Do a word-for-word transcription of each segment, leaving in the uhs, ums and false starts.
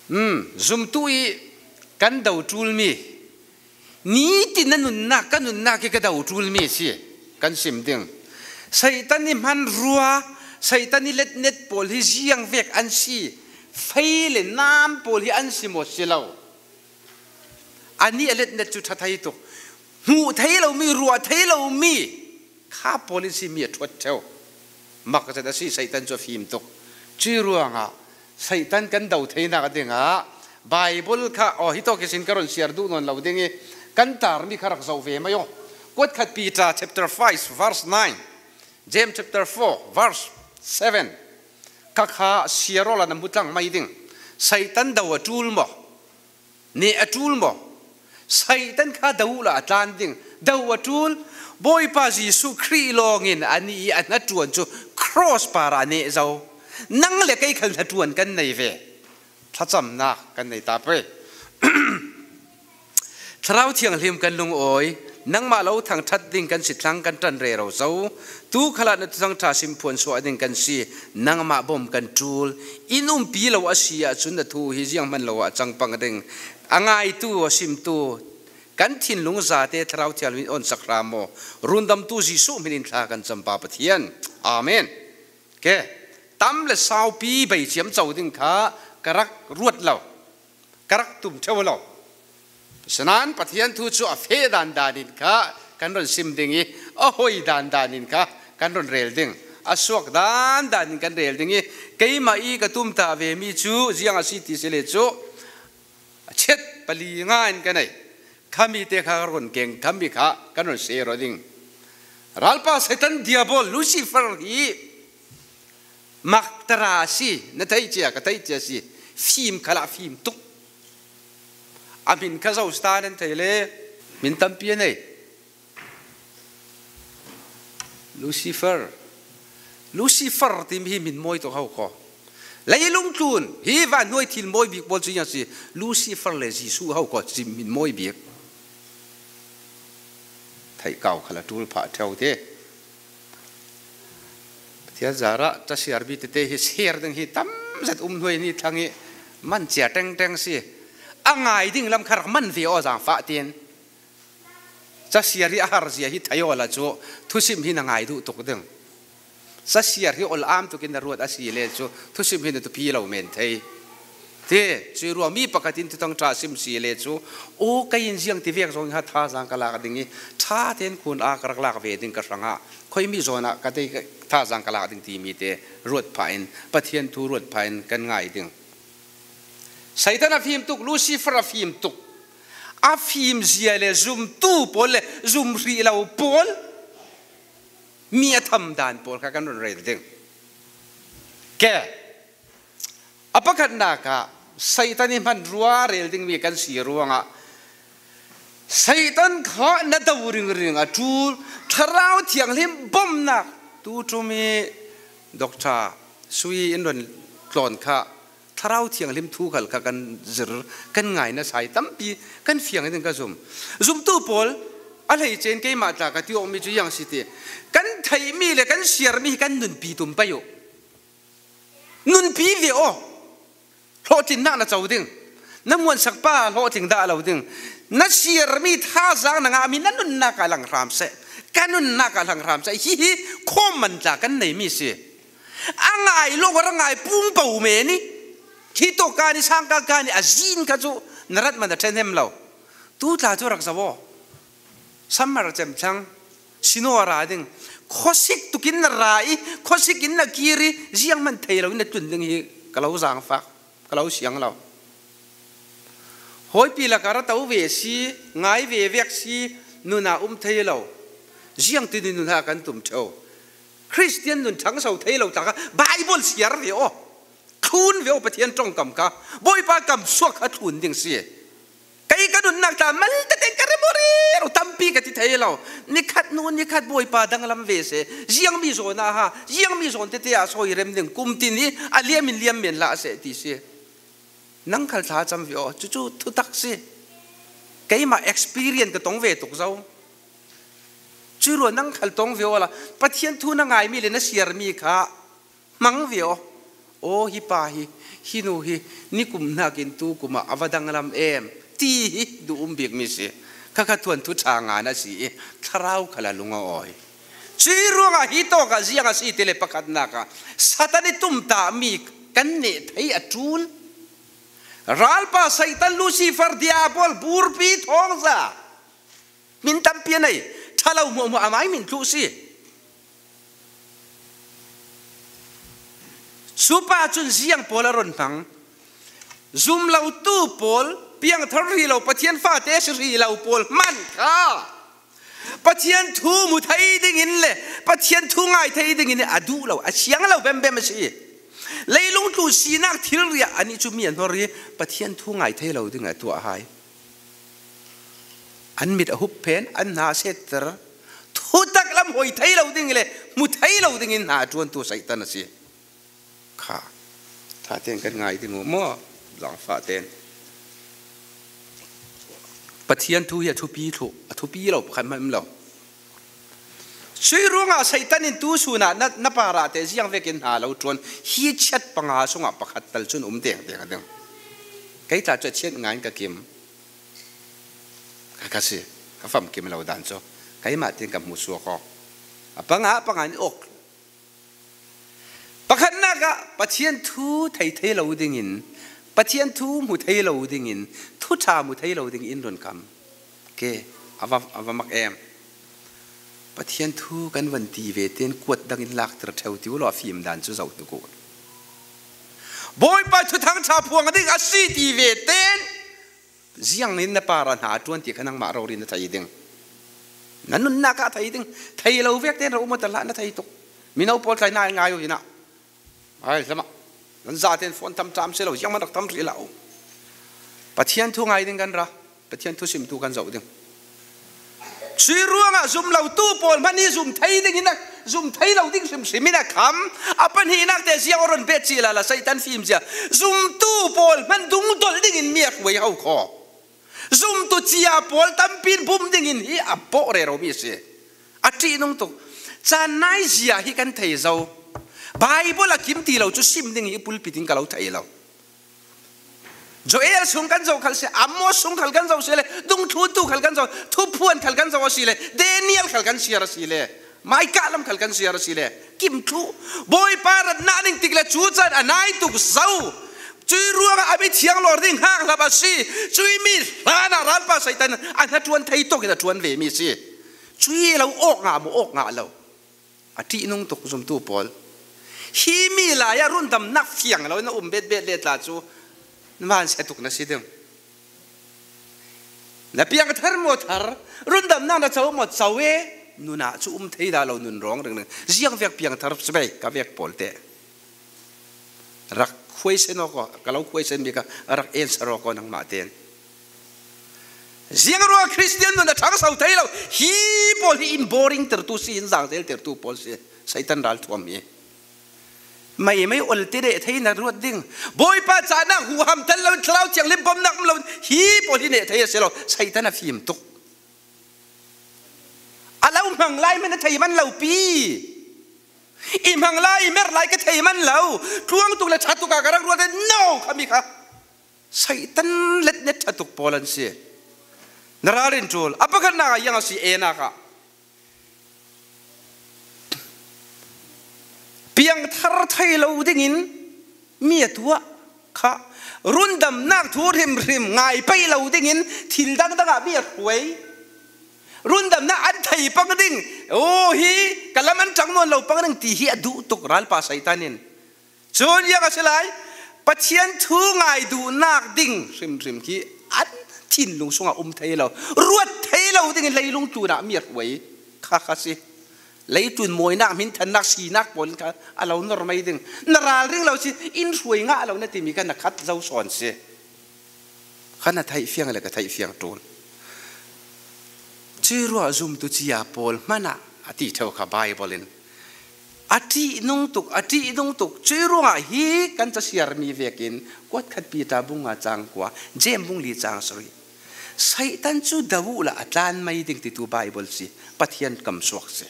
Zumtu i kan do tul mi, nitin a nunnak, ka nunnak i ka do tul mi si kan sim ding. Satan i hmanrua, Satan i letnet pawl hi ziang vek an si, fei le nam pawl hi an si maw si lo. Ani a letnet cu ṭha thei tuk, hmuh thei lo mi, ruah thei lo mi kha pawl in si mi a ṭhuat ṭheu. Mak zet a si, Satan cu a fim tuk. Cui ruangah Satan kan do theinak dingah Bible kha, aw, hi tawk ihsin ka run siar duh nawn lo ding i, kan tar mi kha rak zoh ve mai aw. Kuat khat Peter chapter five verse nine, James chapter four verse seven, kha kha siar awla na hmu tlang mai ding. Satan do a ṭul maw? Neh a ṭul maw? Satan kha do uhla a tlan ding. Do a ṭul. Bawipa Jesuh Khrih lawngin a ni i a hnaṭuan cu cross parah a neh zo. Nang le kei khal hnaṭuan kan nei ve. Thlacamnak kan nei ta pei. Thlarau Thianghlim kan lungawi, nangmah lo thangṭhat ding kan si thlang, kan ṭan rero zo. Tu khalah na Thuthang ṭha sim phuan suah ding kan si, nangmah bawm kan ṭul. In umpi lo a si ahcun na thu hi zianghman lo ah a cang pang ding. A ngaitu, a simtu, kan thinlung zate Thlarau Thianghlim in on sak hram aw. Rundamtu Jesuh hmin in thla kan cam Pa Pathian. Amen. Ke, tam le saupi bei ciamco ding kha ka rak ruat lo, ka rak tum ṭheu lo. Sinain Pathian thu cu a feh dan dan in kha kan run sim ding i, a hoi dan dan in kha kan run rel ding. A suak dan dan in kan rel ding i, keimah i ka tumtah ve mi cu ziang a si ti si le cu, a chiat pali nga in ka nei. Khami te kha ka run keng, khami kha kan run ser aw ding. Ralpa Satan Diabol Lucifer hi maktara a si, na thei cia, ka thei cia si, fim khalah fim tuk. A hmin kha zo stan an thei le, hmin tampi a nei. Lucifer. Lucifer timi hi hmin mawi tuk ho kho. Leilung tlun hi vanhnuai thil mawi bik pawl cu ziang si, Lucifer le Jesuh ho kho, si hmin mawi bik. Theih kau khala ṭul phah ṭheu te. Pathian zarah casiar mi tete hi ser ding hi tam zet um hnuai ni thlang i man cia ṭengṭeng si. A ngai ding lam kha rak man ve aw zangfah tin. Casiar hi a har zia hi thei awla cu thusim hi na ngai duh tuk ding. Casiar hi ol am tukin na ruat a si le cu thusim hi na tupi lo men thei. Te, cui ruang mi pakhat in Thuthang ṭha sim si le cu, aw, kei in ziang ti vek zong ha thazaang ka lak ding i, ṭha tein kun a ka rak lak ve ding ka hrangah, khuimi zawn ah ka tei, thazaang ka lak ding timi te ruat phah in, Pathian thu ruat phah in kan ngai ding. Satan a fim tuk, Lucifer a fim tuk. A fim zia le zumtu pawl le zum hrih lo pawl, mi a tham dan pawl kha kan run rel ding. Ke, a pakhatnak ah Satan i hmanrua rel dingmi kan si ruangah Satan kha na do ringring a ṭul, Thlarau Thianghlim bawmhnak tu ṭum i Doctor Sui in run tlawn kha Thlarau Thianghlim thu khal kha kan zir, kan ngai nasa i tampi kan fiang ding ka zum. Zumtu pawl, a hleice in keimah tla ka ti awkmi cu ziang si ti, kan theihmi le kan siarmi hi kan nunpi tum pei uh. Nunpi ve aw. Hlawhtlinnak na co ding. Na muansak pa hlawhtling dah lo ding. Na siarmi thazaang na ngahmi na nunnak ah lang hram seh. Ka nunnak ah lang hram seh. Hihi khawm man tla kan neimi si. A ngai lo, a ra ngai pung bo men i, hi tawk kan i, sangka kan i, a zin kha cu na rat man a ṭhen hem lo. Tu tla cu rak zoh aw. Summer cem thlang, sino a ra ding. Khuasik tukin na ra i, khuasik in na kir i, ziang man thei lo in na tlun ding hi ka lo zangfak, ka lo siang lo. Hawipi lakah ra to ve si, ngai ve vek si, nun ah um thei lo. Ziang tin i nun ah kan tum ṭheu. Khristian nun ṭhangso thei lo tla kha Baibal siar ve aw. Thlun ve aw Pathian ṭongkam kha. Bawipa kam suak kha thlun ding si. Kei ka nunnak tla mal tete ka rem aw rero, tampi ka ti thei lo. Nikhat nu, nikhat Bawipa danglam ve seh. Ziangmi zawn ah ha, ziangmi zawn tete ah sawi rem ding kum tin i a liam in liam men hlah seh ti si. Nang khal thlacam ve aw, cucu thutak si. Keimah experience ka tong ve tuk zo. Cui ruang nang khal tong ve awla, Pathian thu na ngaimi le na siarmi kha hmang ve aw. Aw, hi pa hi, hi nu hi, nikum hnakin tu kumah a va danglam em, ti hi duh um bik mi si. Kha kha tuan thu ṭha ngan a si i, thlarau kha la lung a awi. Cui ruangah hi tawkah ziang a si ti le pakhatnakah Satan i tumtah mi kan neh thei a ṭul. Ralpa Satan, Lucifer, Diabol, burpi thawngza. Min tampi a nei, ṭha lo hmuahhmuah amai min tluh si. Cupa cun ziang pawl a ron hmang. Zum lo tu pawl, piangthar hrih lo, Pathian fate si hrih lo pawl hman kha Pathian thu hmu thei dingin le Pathian thu ngai thei dingin a duh lo, a siang lo bembem a si. Leilung tlu sinak thilriah anih cu mi a hnor i Pathian thu ngai thei lo ding a tuah hai. An mit a hup phen, an hna a setter. Thutak lam hoi thei lo ding le hmu thei lo dingin hna a ṭuantu Satan a si. Kha, ṭha tein kan ngai ding uh maw? Zaangfah tein Pathian thu hi a thupi thluh, a thupi lo pakhat hmanh um lo. Cui ruangah Satan in tu sun ah na, na parah te ziang vekin hna lo ṭuan, hi chiat panga sungah pakhat tal cun um tengteng a ding. Kei tla cu a chiat ngai in ka kim. Ka, ka si, ka famkim lo dan cu keimah tein ka hmuhsuak aw. A panga, a panga in awk. Pakhatnak ah Pathian thu thei thei lo dingin, Pathian thu hmu thei lo dingin, thu ṭha hmu thei lo dingin in run kam. Ke, a va, a va mak em. Pathian thu kan van ti ve tein kuat dang in lakter ṭheu ti uh law, a fim dan cu zoh tuk uh. Bawipa thuthang ṭha phuang ding a si ti ve tein ziang in na parah hna a ṭuan ti kha nangmah rori na thei ding. Na nunnak ah thei ding. Thei lo vek tein ro maw, tal ah na thei tuk. Mino pawl tlai na ngai uh hinah. Ai, lamah nan zaten phone tam tam si lo, ziang man rak tam rih lo. Pathian thu ngai ding kan ra, Pathian thu simtu kan zoh ding. Cui ruangah zum lo tu pawl hmanh hi zum thei ding in a, zum thei lo ding hrimhrim in a kham, a pahnihnak te ziang a ron bet cih lala Satan fim zia. Zum tu pawl hmanh dungdolh ding in mi a hruai ho kho. Zumtu cia pawl tampi in bum dingin hi a bawh rero mi a si. A ṭihnung tuk. Caan naizia hi kan thei zo. Baibal a kim ti lo cu sim ding hi pulpit in ka lo thei lo. Joel sung kan zoh khal si, Amos sung khal kan zoh si le, dungthluntu khal kan zoh, thuphuan khal kan zoh a si le, Daniel khal kan siar a si le, Micah lam khal kan siar a si le, kim thluh. Bawipa ratnak ning tik le cu caan a nai tuk zo. Cui ruangah a mithiang lawr ding hngak hlap a si. Cui mi hlan ah ralpa Satan a hnaṭuan thei tawk in a ṭuan ve mi si. Cui lo awk ngah maw, awk ngah lo. A ṭihnung tuk zumtu pawl. Hi mi lai ah rundamnak fiang lo in a um betbet le tla cu na van sia tuk na si ding. Na piangthar maw thar, rundamnak na co maw co e, nun ah cu um thei dah lo, nun rawng ringring. Ziang vek piangthar si pei, ka vek pawl te. Rak khuaisen awk aw, ka lo khuaisen bik a rak enser awk aw nangmah tein. Ziang ruang Khristian nun a ṭhangso thei lo, hi pawl hi in boring tertu si, in zangzel tertu pawl si, Satan ralthuam hi. Mei mei ol te neh thei na ruat ding. Bawipa cahnak huham tal lo, Thlarau Thianghlim bomnak um lo, hi pawl hi neh thei a si lo, Satan a fim tuk. A lo hmang lai man a thei man lo pi. I hmang lai, i mer lai ka thei man lo. Tluang tuk le ṭha tuk ah ka rak ruat e, no, khami kha Satan let net ṭha tuk pawl an si. Na ralrin ṭul. A pakhatnak ah ziang a si, enak ah. Piangthar thei lo dingin mi a tuah kha. Rundamnak thu hrimhrim ngai pei lo dingin thil dangdang ah mi a hruai. Rundamnak an thei pang ding. Oh, hi ka lam an ṭang nawn lo pang ding ti hi a duh tuk ralpa Satan in. Cun ziang a si lai, Pathian thu ngai duhnak ding hrimhrim khi an thinlung sungah um thei lo, ruat thei lo dingin leilung tlun ah mi a hruai kha kha si. Leitlun mawinak, hminthannak, sinak pawl in kha a lo nor mai ding. Na ralring lo si, in hruai ngah lo na timi kha na khat zo sawn si. Kha na theih fiang le ka theih fiang ṭul. Cui ruah zumtu cia pawl hmanh ah a ti ṭheu kha Baibal in. A ṭihnung tuk, a ṭihnung tuk. Cui ruangah hi kan casiarmi vekin kuat khat Piter bung nga cang kua, Jeim bung li cang sarih. Satan cu do uhla a tlan mai ding titu Baibal si, Pathian kamsuak si.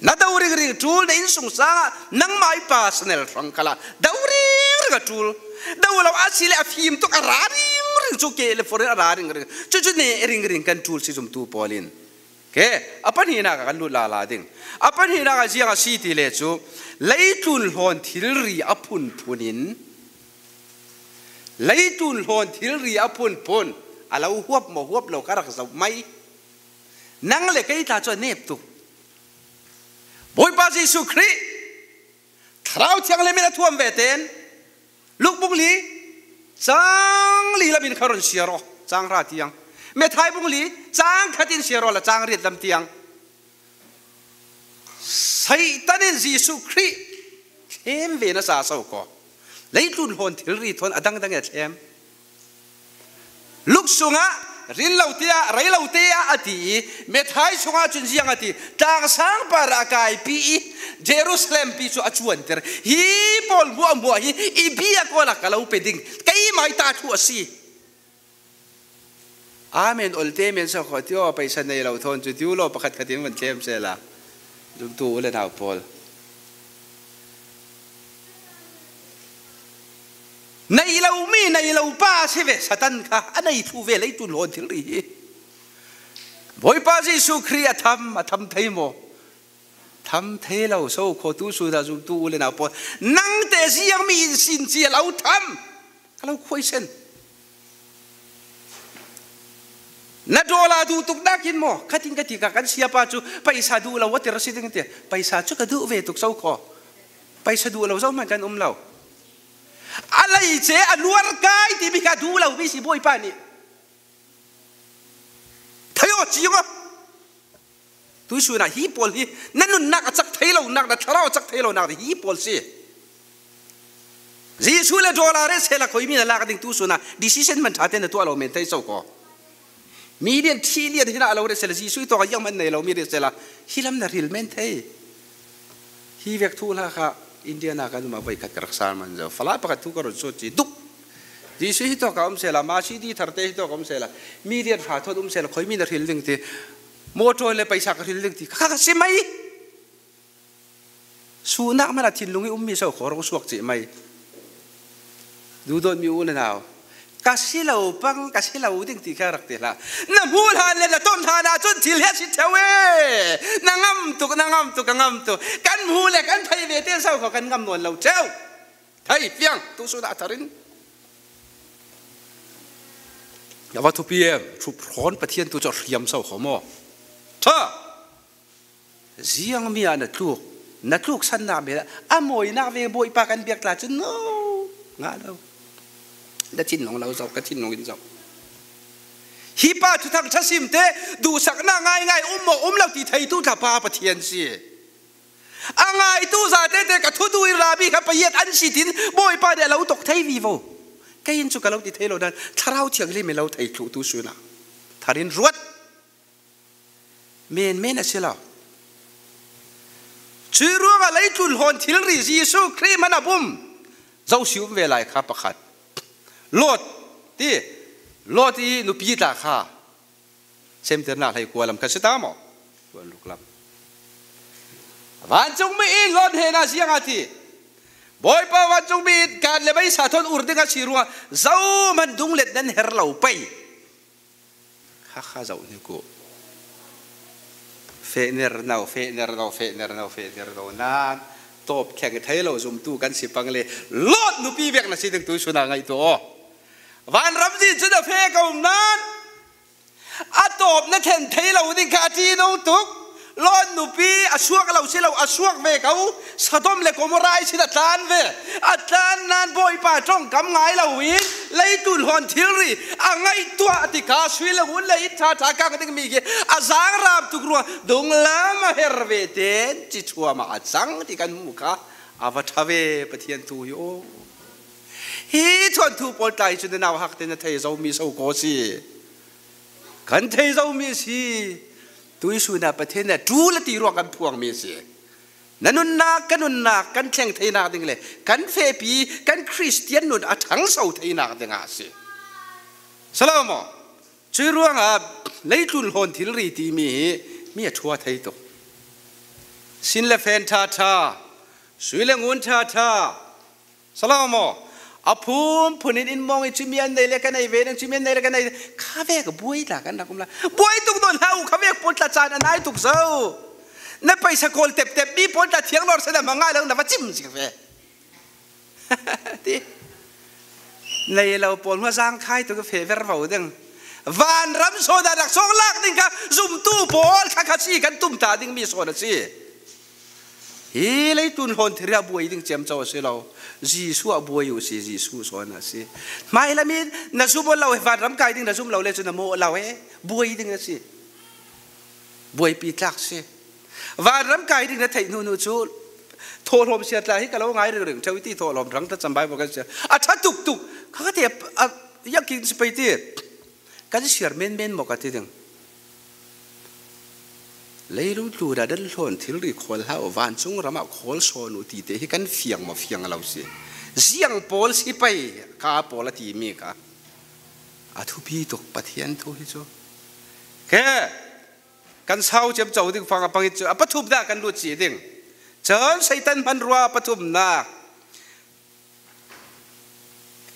Na do ringring ṭul, na innsungsang ah nangmah i personal hrang khalah do ka ṭul. Do lo a si le a fim tuk a ra ringring chu ke le foreign a ra ringring. Chu chu ne ringring kan ṭul si zumtu pawlin. Ke, a pahnihna ka kan lut lala ding. A pahnihna ka ziang a si ti le chu, leitlun hlawn thilri a phunphunin, leitlun hlawn thilri a phunphun, a lo huap maw huap lo ka rak zoh mai. Nang le kei tla chu a nep tuk. Bawipa Jesuh Khrih, Thlarau Thianghlimin a thuam ve ten, Luk bung li, chang li lamin kha rawn siar aw, chang hra tiang. Methai bung li, chang khatin siar aw la chang riat lam tiang. Satan in Jesuh Khrih thlem ve nasa so kaw. Leitlun hlawn thilri thawn a dangdang e thlem. Luk sungah ril lo te ah, rei lo te ah a ti i, Methai sungah chun ziang a ti, tlang sang par a kaipi i, Jerusalem pi chu a chuantir. Hi pawl hmuah hmuah hi i biak awla ka lo pe ding. Keimah i ta thu a si. Amen, olte men sa khaw ti aw, paisa nei lo thawn chu ti u lo pakhat khatin van thlem sela. Zumtu u le nau pawl. Nei lo mi, nei lo pa si ve, Satan kha, a nei thu ve leitlun hlawn thilri hi. Bawipa Jesuh Khrih a tham, a tham thei maw? Tham thei lo so khaw tu su da zumtu u le nau pawl. Nang te ziang mi in sin cia lo tham. Ka lo khuaisen. Na dollar duh tuk nakin maw? Khatin ka ti ka kan siapa chu paisa duh lo a tir si ding ti. Paisa chu ka duh ve tuk so khaw. Paisa duh lo zo hman kan um lo. A lei che a luar kai ti mi kha duh lo mi si Bawipa nih. Thei aw ci aw. Tuisunah hi pawl hi na nunnak a chak thei lo nak, na thlarau a chak thei lo nak hi pawl si. Jesuh le dollar reh sela khoi mi na lak ding tuisunah decision man ṭha te na tuah lo men thei so khaw. Million trillion hina a lo reh sela Jesuh tawk a ziang man nei lo mi reh sela hi lam na ril men thei. Hi vek thu hla kha India na kan um a voi khat ka rak sal man zo. Fala pakhat thu ka rawn sawt chi duk. Jesuh hi tawk a awm sela, Mercedes Thar te hi tawk a awm sela, million hra thawn um sela, khoi mi na hril ding ti, motor le paisa ka hril ding ti, kha ka si mai. Suhnak hmana thinlung i um mi so khaw rawng suak chi mai. Duhdawt mi u le nau, ka si lo pang, ka si lo ding ti kha rak ti hla. Na hmu hlan le na tawm hlan ah chuan thil hi a si theu e. Na ngam tuk, na ngam tuk, ka ngam tuk. Kan hmu le kan phei ve te so khaw kan ngam nawn lo theu. Thei fiang, tu suna a tharin. A va thupi em, thup hrawn Pathian tu chu a hriam so khaw maw? Tha! Ziang mi ah na tluk, na tluk sanna mel a mawinak ve Bawipa kan biak tla chu no, ngah lo. Na thinlung lo zo, ka thinlung in zo. Hi pa thuthang thasim te, duhsakna ngai ngai um maw, um lo ti thei tu tla pa Pathian si. A ngaitu zate te ka thudu i rabi kha pahiat an sitin Bawipa nih a lo tawk thei vivo. Kei in chu ka lo ti thei lo nan, Thlarau Thianghlim in lo thei thluh tu suna. Tharin ruat. Men men a si lo. Chui ruangah leitlun hawn thilri Jesuh Khrih hmana bum. Zosi um ve lai kha pakhat. Lot, ti, Lot i nupi tla kha. Semtirna hlei kua lam kha si ta maw? Kuan ruk lam. Vancungmi in Lot hnena ziang a ti. Bawipa vancungmi in kan le beisa thawn ur ding a si ruangah zo man dunglet nan her lo pei. Kha kha zo ni ku. Fehner no, fehner no, fehner no, fehner no nan. Tawp thleng thei lo zumtu kan si pang le. Lot nupi vek na si ding tu suna ngaihtuah aw. Vanram zin chu na fe ka um nan. A tawpna thlen thei lo ding kha a ṭi nung tuk. Lot nupi a suak lo si lo, a suak ve ko. Sodom le Gomorrah i sin a tlan ve. A tlan nan Bawipa ṭawngkam ngai lo in, leitlun hawn thilri a ngaihtuah a ti kha, sui le ngun le it ṭha ṭha kang ding mi khi a zang ram tuk ruang, dung lam a her ve ten chi chhuama a chang ti kan hmu kha. A va ṭha ve Pathian thu hi aw. Hi thuanthu pawl tlai chu na nau hak te na thei zo mi so ko si. Kan thei zo mi si. Tui suna Pathian a tul a ti ruang kan phuang mi si. Na nunnak, ka nunnak, kan thleng theinak ding le kan fehpi, kan Kristian nun a thangso theinak ding a si. Salomo, chui ruangah leitlun hawn thilri ti mi hi mi a ṭhua thei tuk. Sin le fen ṭha ṭha, sui le ngun ṭha ṭha, Salomo, A phum phun in, in mawng i cimian nei le ka nei ve, in cimian nei le ka nei, kha vek buai tla kan rak um la. Buai tuk dawn hlah uh, kha vek pawl tla caan a nai tuk zo. Na paisa kawl teptep mi pawl tla thiang lawr se na mangai lo na va cim zik ve. Ti. Nei lo pawl hua zang khai tuk fe ver vau ding. Vanram sawn a rak sawng lak ding kha zumtu pawl kha kha si kan tum ta ding mi sawn a si. Hi leitun hlawn thir a buai ding ciamco a si lo. Jesuh a buai uh si, Jesuh sawn a si. Hmai lam in na zum lo, vanram kai ding na zum lo le cu na mawh lo e. Buai ding a si. Buaipi tlak si. Vanram kai ding na theih hnu hnu cu thawhlawm sia tla hi ka lo ngai ringring ṭheu ti thawhlawm rang tla cam Bible kan sia. A ṭha tuktuk. Kha ka ti a, a, yak king si pei ti. Kan siar menmen maw ka ti ding. Leilung tlun ah dan hlawn thilri khawl hlah uh, vancung ram ah khawl sawn uh tite hi kan fiang maw fiang lo si. Ziang pawl si pei kha pawl a timi kha. A thupi tuk Pathian thu hi cu. Ke, kan sau ciamco ding fang a pangit cu a pathumnak kan lut si ding. Cun Satan hmanrua a pathumnak.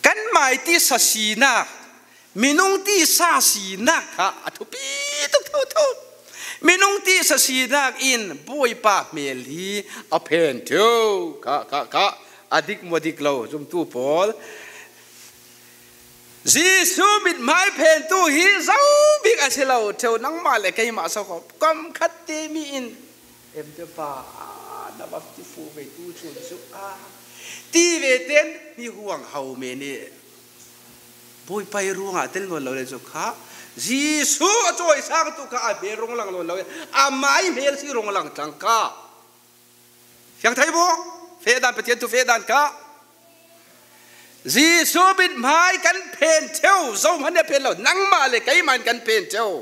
Kan mai tisa sinak, minung tisa sinak kha a thupi tuk thotho. Minung tisa sinak in Bawipa hmel hi a phen ṭheu kha, kha, kha, a dik maw dik lo, zumtu pawl. Jesuh mithmai phentu hi zo bik a si lo ṭheu, nangmah le keimah so ko, kam khat te mi in, em te pa, na baptifu ve tu cun cu a ti ve ten mi huang hau me nih. Bawipa i ruangah tel nawn lo le cu kha, Jesuh a cawisang tu kha a hmel rung lang nawn lo, amah i hmel si rung lang tlang kha. Fiang thei bu, fehdan Pathian tu fehdan kha. Jesuh mithmai kan phen ṭheu, zohman nih a phen lo, nangmah le keimah in kan phen ṭheu.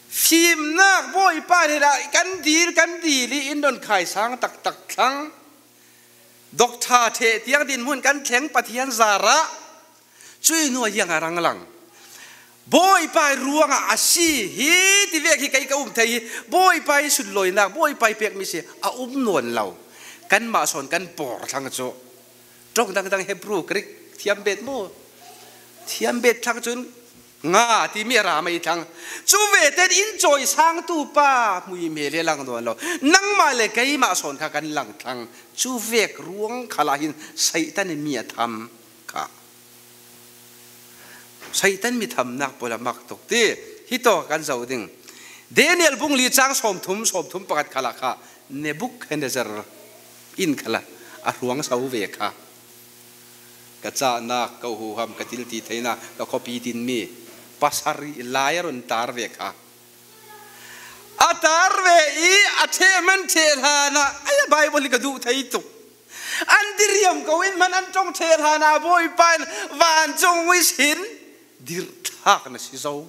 Fimnak Bawipa hnenah kan dil, kan dil i in don khai sang taktak thlang. Dokṭha ṭheh tiang dinhmun kan thleng Pathian zarah. Cui hnu ah ziang a rang lang. Bawipa ruangah a si hi ti vek hi kei ka um thei hi. Bawipa i sunlawinak, Bawipa i pekmi si a um nawn lo. Kanmah sawn kan pawr thlang cu. Ṭawng dangdang Hebru, Greek thiam bet maw? Thiam bet thlang cun nga timi a ra mai thlang. Cu ve ten in cawisangtu pa hmui hmel hi a lang nawn lo. Nangmah le keimah sawn kha kan lang thlang. Cu vek ruang khalah hin Satan in mi a tham kha. Satan mi thamnak pawl a mak tuk ti hi tawk kan zoh ding. Daniel bung li cang sawmthum, sawmthum pakhat khalah kha Nebuchadnezzar in khala a hruang so ve kha. Ka cahnak, ka huham, ka thil ti theinak, ka khuapi dinmi pasarih lai a run tar ve kha. A tar ve i a ṭheh man ṭheh hlanah, ai, a Bible hi ka duh thei tuk. An diriam ko in man an ṭong ṭheh hlanah Bawipa in vancung i sin dirhthlak na si zo.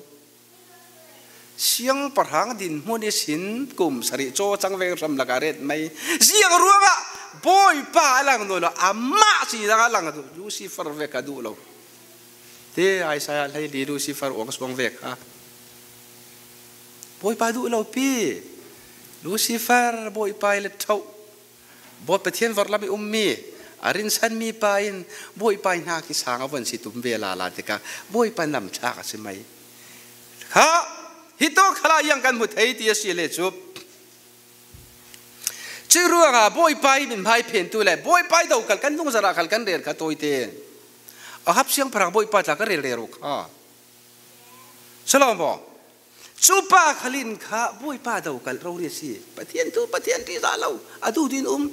Siangpahrang dinhmun i sin kum sarih caw cang veng hram lakah ret mai. Ziang ruangah Bawipa a lang nawn lo, amah si dang a lang, Lucifer vek a duh lo. Te Isaiah hleili Lucifer uang suang vek kha. Bawipa duh lo pi. Lucifer Bawipa i let tho. Bawi Pathian vorhlam i ummi, a rinsanmi pa in Bawipa i hnak i sang a von si tum ve lala tikah Bawipa namthlak a si mai. Kha, hi tawk khalah ziang kan hmu thei ti a si le cu. Cuih ruangah Bawipa i mithmai phentu le Bawipa i dokal kan nungzarah khal kan rel kha tawite. A hap siangpahrang Bawipa tla ka rel rero kha. Shalom aw. Cupa khalin kha Bawipa dokal rori a si. Pathian tu, Pathian ṭihzah lo, a duh din um.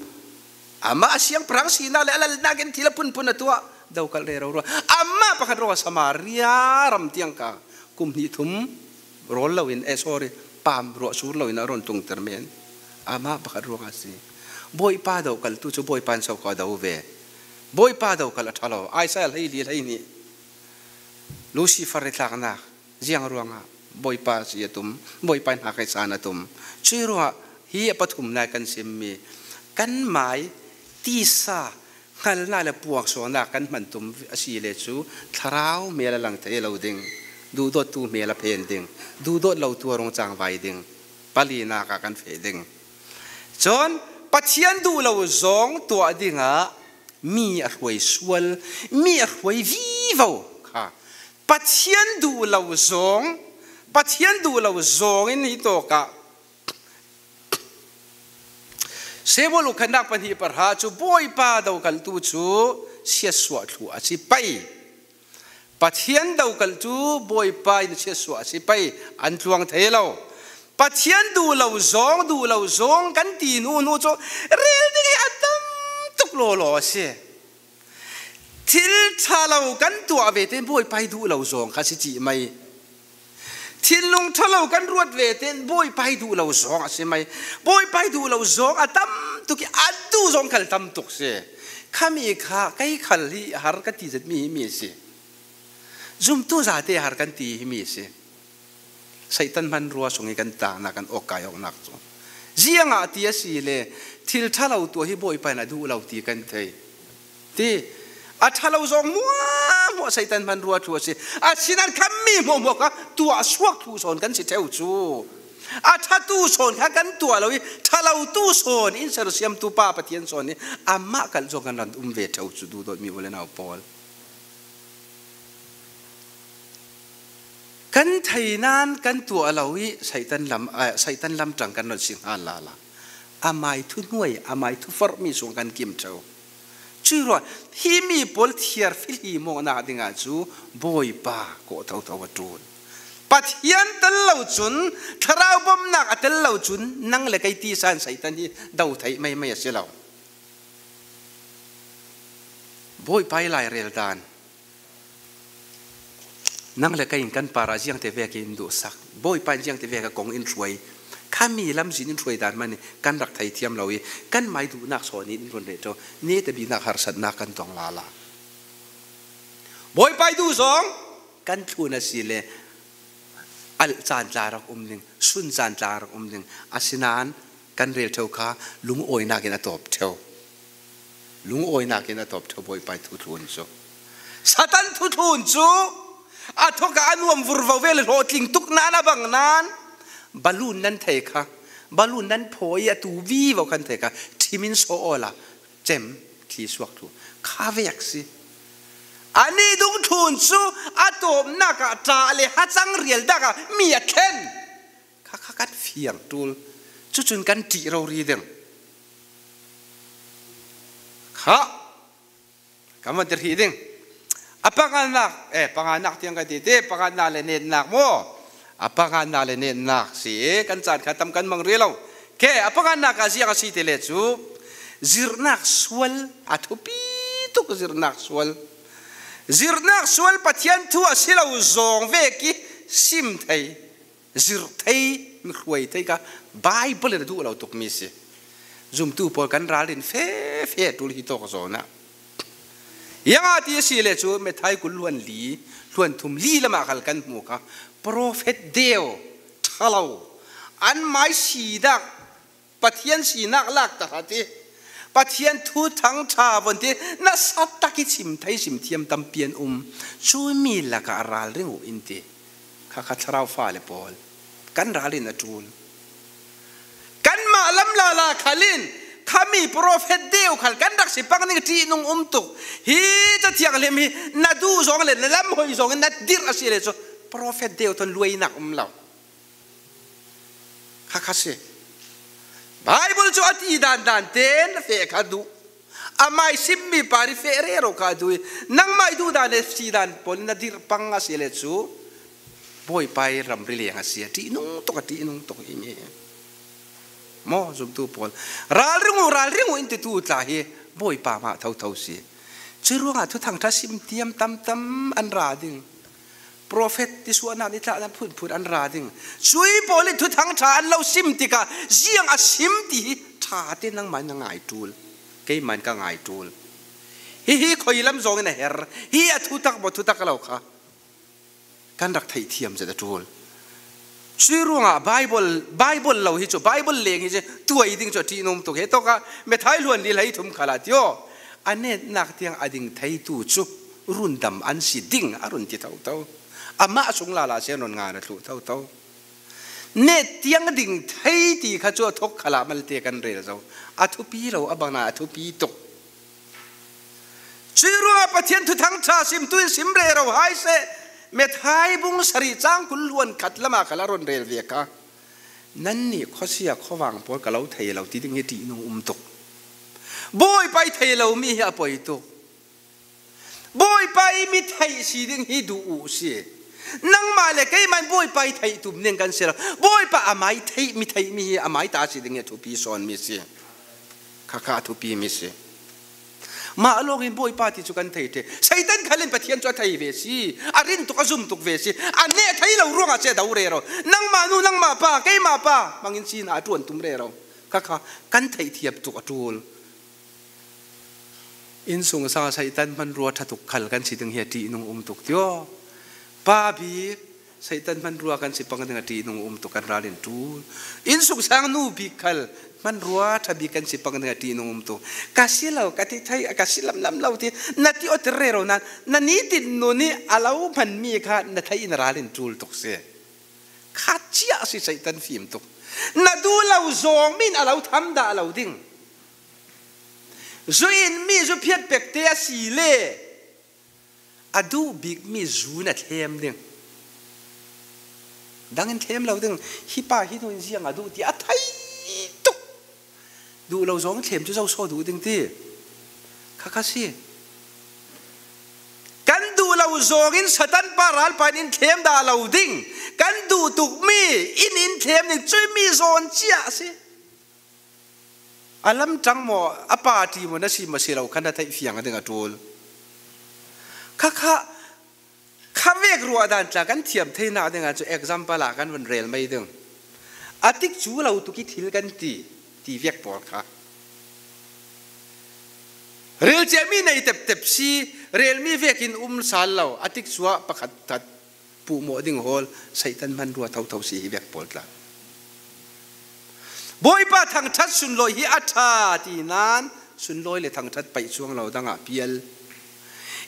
Amah a siangpahrang sinak le a lalnak in thil a phunphun a tuah. Dokal rero rua. Amah pakhat ruangah Samaria ram tiang kha kum hnih thum rawl loin, eh, sorry, pam ruah sur loin a rawn tlungter men. Amah pakhat ruangah a si. Bawipa dokal tu cu Bawipa in so kha a do ve. Bawipa dokal a ṭha lo. Isaiah hleili hleihnih. Lucifer i tlaknak. Ziang ruangah Bawipa si a tum, Bawipa hnak i san a tum. Cuih ruangah hi a pathumnak kan simmi, kan mai tisa hngalnak le puaksualnak kan hman tum a si le cu thlarau hmel a lang thei lo ding, duhdawttu hmel a phen ding, duhdawt lotu a rung cangvai ding, palinak ah kan feh ding. Cun Pathian duh lo zong tuah dingah Mi a hruai sual, mi a hruai vivo kha Pathian duh lo zawng, Pathian duh lo zawngin hi tawkah Samuel ukhatnak pahnih parah chu Bawipa dokaltu chu siatsuah thluh a si pai. Pathian dokaltu Bawipa in siatsuah a si pai, an tluang thei lo. Pathian duh lo zawng, duh lo zawng kan ti hnu hnu chu rel ding hi a tam tuk lawlaw a si. Thil ṭha lo kan tuah ve tein Bawipa i duh lo zawng kha si cih mai. Thinlung ṭha lo kan ruat ve tein Bawipa i duh lo zawng a si mai. Bawipa i duh lo zawng a tam tuk i a duh zawng khal tam tuk si. Khami kha kei khal hi har ka ti zet mi hi mi si. Zumtu zate har kan ti hi mi si. Satan hmanrua sung hi kan tangnak, kan awk kai awknak cu. Ziangah ti a si le, thil ṭha lo tuah hi Bawipa in a duh lo ti kan thei. Ti, a ṭha lo zawng hmuahhmuah Satan hmanrua thluh a si. Asinain kha mi hmuahhmuah kha tuah suak thluh sawn kan si ṭheu cu. A ṭhatu sawn kha kan tuah lo i, ṭha lotu sawn in sersiamtu pa Pathian sawn i, amah kalh zawng kan ran um ve ṭheu cu, duhdawtmi u le nau pawl. Kan thei nain kan tuah lo i Satan lam, ah, Satan lam ṭang kan ron si hnga lala. Amai thu hnuai, amai thu farhmi sung kan kim ṭheu. Cuih ruah, himi pawl thiarfihlim awknak dingah cu Bawipa kawh thotho a ṭul. Pathian tel lo cun, thlarau bawmhnak a tel lo cun, nang le kei tisa in Satan hi do theih maimai a si lo. Bawipa i lairel dan. Nang le kei in kan parah ziangte vek in duhsak, Bawipa in ziangte vek a kong in hruai, khami lamzin in hruai dan hmanh in kan rak thei thiam lo i, kanmah i duhnak sawn in in run reh ṭheu, neta biknak harsatnak kan tong lala. Bawipa i duh zong kan thlun a si le, alh caan tla rak um ding, sun caan tla rak um ding, asinain kan rel ṭheu kha lungawinak in a tawp ṭheu. Lungawinak in a tawp ṭheu Bawipa i thuthlun cu. Satan thuthlun cu a thawk ah a nuam vurvo ve le hlawhtling tuk nain a bang nain balun nan thei kha, balun nan phawi i a tu vivo khan thei kha, ṭhim in sawh awla cem thli suak thlu kha vek si. Anih dungthlun cu a tawpnak ah ṭah le hacang rial dak ah mi a thlen. Kha kha kan fiang ṭul. Cucun kan ṭih rori ding. Kha kan van tirhih ding. A panganak, eh, panganak tiang ka ti te, panganak le netnak maw? A panganak le netnak si, eh, kan caan kha tam kan mang rih lo. Ke, a panganak ah ziang a si ti le cu, zirhnak sual a thupi tuk, zirhnak sual. Zirhnak sual Pathian thu a si lo zawng vek i sim thei. Zirh thei, mihruai thei kha Baibal in a duh lo tukmi si. Zumtu pawl kan ralrin fe fe ṭul hi tawk zawn ah. Ziangah ti a si le cu Methai kul hluan li, hluan thum li lamah khal kan hmu kha. Profet deu, ṭha lo, an mai si dak, Pathian sinak lak tahrat i, Pathian thuthang ṭha von ti, nasa tak i chim thei, chim thiam tampi an um. Cumi lakah ralring uh in ti. Kha kha thlarau fale pawl kan ralrin a ṭul. Kanmah lam lala khal in, khami profet deu khal kan rak si pang ning ṭihnung um tuk. Hi Ca Thianghlim hi na duh zong le na lam hoi zong in na dirh a si le cu profet deu ton luainak um lo. Kha kha si. Baibal cu a ti dan dan tein a feh kha duh. Amai simmi pari feh rero kha duh i, nangmah i duh dan le si dan pawl na dirh pang a si le cu Bawipa i ramri leng a si a, ṭihnung tuk a, ṭihnung tuk hi mi. Maw, zumtu pawl, ralring uh, ralring uh in titu tla hi Bawipa mah thotho si. Curuangah thuthang ṭha sim thiam tamtam an ra ding. Profet tisuahnak ni tlahnak phunphun an ra ding. Cui pawl in thuthang ṭha an lo sim tikah ziang a sim ti hi ṭha te nangmah in na ngai ṭul, keimah in ka ngai ṭul. Hihi khoi lam zong in a her, hi a thutak maw, thutak lo kha kan rak theih thiam zet a ṭul. Cui ruangah Baibal, Baibal lo hi cu, Baibal leng hi cu, tuai ding cu a ṭihnung tuk. He tawkah Methai hluan li hlei thum khalah tio, a netnak tiang a ding theitu cu rundam an si ding a run ti thotho. Amah sung lala sian run ngan a thluh thotho. Net tiang ding thei ti kha cu a thawk khalah malte kan rel zo. A thupi lo, a bang nain a thupi tuk. Cuih ruangah Pathian thuthang ṭha simtu in sim rero hai seh. Methai bung sarih cang kul hluan khat lamah ka la rawn rel ve kha. Nannih khawsia khawvang pawl ka lo thei lo ti ding hi ṭihnung um tuk. Bawipa i thei lo mi hi a pawi tuk. Bawipa i mi theih si ding hi duh uh si. Nangmah le keimah in Bawipa i theih tum ning kan si lo. Bawipa a mai theih mi theih mi hi a mai ta si ding hi a thupi sawn mi si. Kha kha a thupi mi si. Mah lawngin Bawipa ti chu kan thei ṭheh. Satan khalin Pathian chu a thei ve si. A rin tuk, a zum tuk ve si. A neh thei lo ruangah che do rero. Nangmah nu, nangmah pa, keimah pa hmangin sihna a ṭuan tum rero. Kha kha kan theih thiam tuk a ṭul. Insung sanga Satan hmanrua ṭha tuk khal kan si ding hi a ṭihnung um tuk tio. Pa bik Satan hmanrua kan si pang ding a ṭihnung um tuk kan ralin ṭul. Insung sang nu bik khal hmanrua ṭha bik kan si pang ding a ṭihnung um tuk. Ka si lo, ka ti thei, ka si lam lam lo ti, na ti aw tir rero nan, na nitin nun hi a lo hman mi kha na theih in a ralin ṭul tuk si. Kha chiah si Satan fim tuk. Na duh lo zawng min a lo tham dah lo ding. Zu in mi zu phiat pekte a si le a duh bik mi zu na thlem ding. Dangin thlem lo ding. Hi pa hi nu in ziang a duh ti a thei tuk. Duh lo zawng thlem chu zo saw duh ding ti. Kha kha si. Kan duh lo zawngin Satan pa ralpa in in thlem dah lo ding. Kan duh tuk mi in in thlem ding. Cuih mi zawn chiah si. A lam ṭang maw, a party maw na si maw si lo kha na theih fiang a ding a ṭul. Kha kha, kha vek ruah dan tla kan thiam theihna dingah chu example ah kan vun rel mai ding. A tikcu lo tuk i thil kan ti, ti vek pawl kha. Ril chiah mi nei tep tep si, rel mi vekin um sal lo, a tikcu ah pakhat that puhmawh ding hawl, Satan hmanrua tho tho si hi vek pawl tla. Bawipa thangṭhat sunlawi hi a ṭha ti nan, sunlawi le thangṭhat paih chuang lo dangah pial.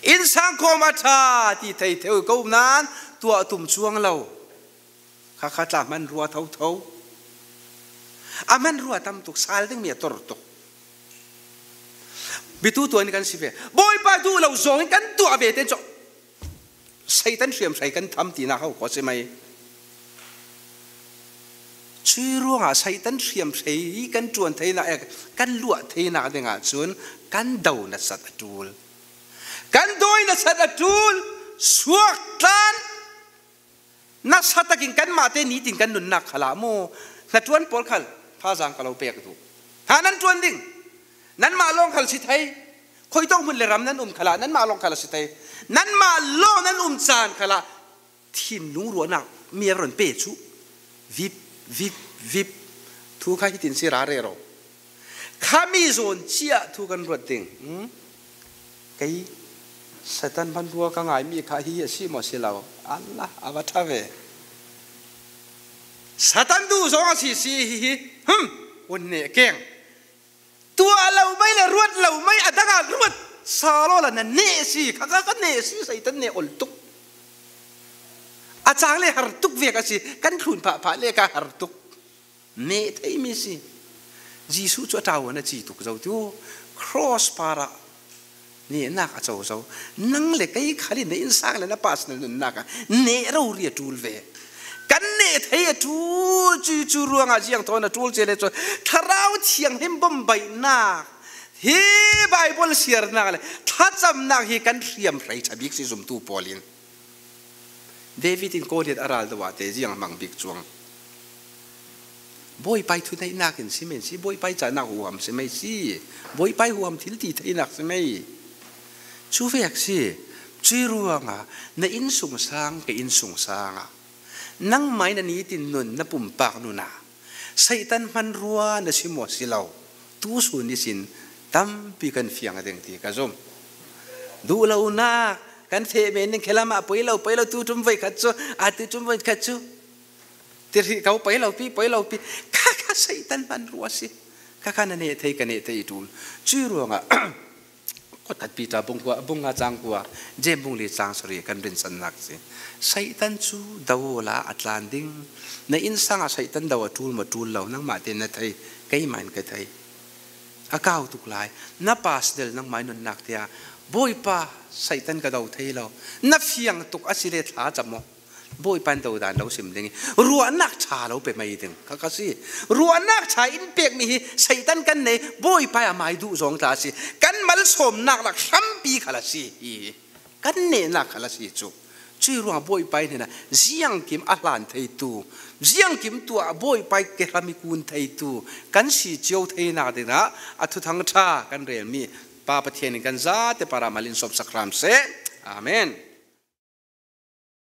Insang khawm a ṭha ti thei theu ko nan, tuah tum chuang lo. Kha kha tla hmanrua tho tho. A hmanrua tam tuk, sal ding mi a tor tuk. Bitu tuan kan si ve. Bawipa duh lo zawngin kan tuah ve ten chu Satan hriamhrei kan tham tina ho khaw si mai. Cuih ruangah Satan hriamhrei kan ṭuan theihna, eh, kan luah theihna dingah cun kan do nasat a ṭul. Kan dawi nasat a ṭul. Suak tlan. Nasa takin kanmahte nitin kan nunnak khalah mu. Hnaṭuan pawl khal phazang ka lo pek duh. Ha nan ṭuan ding. Nanmah lawng khal si thei. Khuitawk hmun le ram nan um khalah nanmah lawng khal a si thei. Nanmah lawng nan um caan khalah thinlung ruahnak mi a rawn pe chu. Vip, vip, vip. Thu kha hitin si rare ro. Khami zawn chiah thu kan ruat ding. Hmm? Kei Satan hmanrua ka ngai mi kha hi a si maw si lo. Allah, a va ṭha ve. Satan duh zawng a si si hi hi. Hmm. Hun neh keng. Tuah lo mai le ruat lo mai a dangah ruat sa law la na neh si. Kha kha ka neh si Satan neh ol tuk. A chang le har tuk vek a si. Kan thlun phah phah le ka har tuk. Neh thei mi si. Jesuh chu a ṭau a na ci tuk zo tu. Cross parah nehnak a co zo. Nang le kei khalin na insang le na personal nunnak ah neh rori a ṭul ve. Kan neh thei a ṭul cu, cu ruangah ziang thawn a ṭul cia le cu Thlarau Thianghlim bawmbaihnak hi Bible siarnak le thlacamnak hi kan hriamhrei ṭha bik si zumtu pawl in. David in Goliath a ral do ah te ziang hmang bik cuang. Bawipa i thuneihnak in si mai si, Bawipa i cahnak huham si mai si, Bawipa i huham thil ti theinak si mai. Cu vek si, cuih ruangah na innsungsang, ka innsungsangah nangmah in na nitin nun, na pumpak nunah Satan hmanrua na si maw si lo, tusun ihsin tampi kan fiang a ding ti ka zum. Duh lonak kan feh men ding khelamah poi lo, poi lo, tu ṭum voi khat cu, a tu ṭum voi khat cu. Tirhih ko poi lo pi, poi lo pi. Kha kha Satan hmanrua si. Kha kha na neh thei, ka neh thei i ṭul. Cuih ruangah Kawtkhat Peter bung kua, bung nga cang kua, Jem bung li cang sari kan rinsannak si. Satan cu do awla a tlan ding. Na innsangah Satan do a ṭul maw ṭul lo, nangmah te na thei, keimah in ka thei. A kau tuk lai. Na personal nangmah i nunnak te ah Bawipa, Satan ka do thei lo. Na fiang tuk a si le thla cam maw? Bawipa in do dan lo sim ding i, ruahnak ṭha lo pe mai ding kha ka si. Ruahnak ṭha in pek mi hi Satan kan nei, Bawipa a mai duh zawng tla a si. Kan malsawmnak lak hrampi kha la si hi. Kan nehnak kha la si cu. Cui ruang Bawipa in hinah ziangkim a hlan theitu, ziangkim tuah Bawipa i kehram i kun theitu kan si cio theinak dingah a thuthang ṭha kan relmi Pa Pathian in kan zate parah mal in sawmsak hram seh. Amen.